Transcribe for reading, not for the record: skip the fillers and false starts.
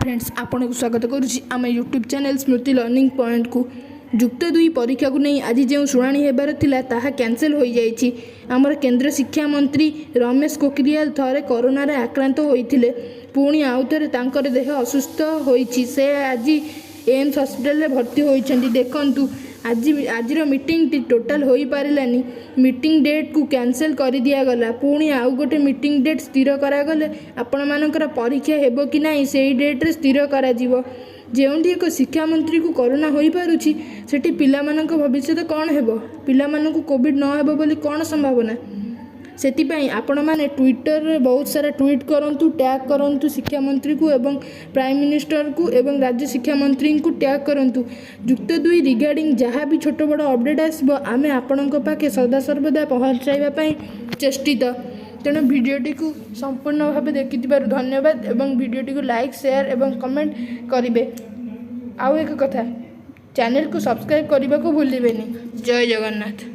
Friends, ଆପଣଙ୍କୁ ସ୍ୱାଗତ କରୁଛି ଆମ ୟୁଟ୍ୟୁବ୍ ଚ୍ୟାନେଲ୍ ସ୍ମୃତି ଲର୍ଣ୍ଣିଂ ପଏଣ୍ଟକୁ। ଯୁକ୍ତ ଦୁଇ ପରୀକ୍ଷାକୁ ନେଇ ଆଜି ଯେଉଁ ଶୁଣାଣି ହେବାର ଥିଲା, ତାହା କ୍ୟାନସେଲ୍ ହୋଇଯାଇଛି। ଆମର କେନ୍ଦ୍ର ଶିକ୍ଷାମନ୍ତ୍ରୀ ରମେଶ ପୋଖରିଆଲ ଥରେ କରୋନାରେ ଆକ୍ରାନ୍ତ ହୋଇଥିଲେ। ପୁଣି ଆଉ ଥରେ ତାଙ୍କର ଦେହ ଅସୁସ୍ଥ ହୋଇଛି। ସେ ଆଜି ଏମ୍ସ ହସ୍ପିଟାଲରେ ଭର୍ତ୍ତି ହୋଇଛନ୍ତି। ଦେଖନ୍ତୁ, ଆଜିର ମିଟିଂଟି ଟୋଟାଲ୍ ହୋଇପାରିଲାନି। ମିଟିଂ ଡେଟ୍କୁ କ୍ୟାନସେଲ୍ କରିଦିଆଗଲା। ପୁଣି ଆଉ ଗୋଟେ ମିଟିଂ ଡେଟ୍ ସ୍ଥିର କରାଗଲେ ଆପଣମାନଙ୍କର ପରୀକ୍ଷା ହେବ କି ନାହିଁ, ସେଇ ଡେଟ୍ରେ ସ୍ଥିର କରାଯିବ। ଯେଉଁଠି ଏକ ଶିକ୍ଷାମନ୍ତ୍ରୀକୁ କରୋନା ହୋଇପାରୁଛି, ସେଠି ପିଲାମାନଙ୍କ ଭବିଷ୍ୟତ କ'ଣ ହେବ? ପିଲାମାନଙ୍କୁ କୋଭିଡ଼ ନ ହେବ ବୋଲି କ'ଣ ସମ୍ଭାବନା? ସେଥିପାଇଁ ଆପଣମାନେ ଟ୍ୱିଟରରେ ବହୁତ ସାରା ଟ୍ୱିଟ୍ କରନ୍ତୁ, ଟ୍ୟାଗ୍ କରନ୍ତୁ ଶିକ୍ଷାମନ୍ତ୍ରୀକୁ ଏବଂ ପ୍ରାଇମ୍ ମିନିଷ୍ଟରକୁ ଏବଂ ରାଜ୍ୟ ଶିକ୍ଷାମନ୍ତ୍ରୀଙ୍କୁ ଟ୍ୟାଗ୍ କରନ୍ତୁ। ଯୁକ୍ତ ଦୁଇ ରିଗାର୍ଡ଼ିଂ ଯାହା ବି ଛୋଟ ବଡ଼ ଅପଡ଼େଟ୍ ଆସିବ, ଆମେ ଆପଣଙ୍କ ପାଖେ ସଦାସର୍ବଦା ପହଞ୍ଚାଇବା ପାଇଁ ଚେଷ୍ଟିତ। ତେଣୁ ଭିଡ଼ିଓଟିକୁ ସମ୍ପୂର୍ଣ୍ଣ ଭାବେ ଦେଖିଥିବାରୁ ଧନ୍ୟବାଦ ଏବଂ ଭିଡ଼ିଓଟିକୁ ଲାଇକ୍, ସେୟାର ଏବଂ କମେଣ୍ଟ କରିବେ। ଆଉ ଏକ କଥା, ଚ୍ୟାନେଲକୁ ସବସ୍କ୍ରାଇବ୍ କରିବାକୁ ଭୁଲିବେନି। ଜୟ ଜଗନ୍ନାଥ।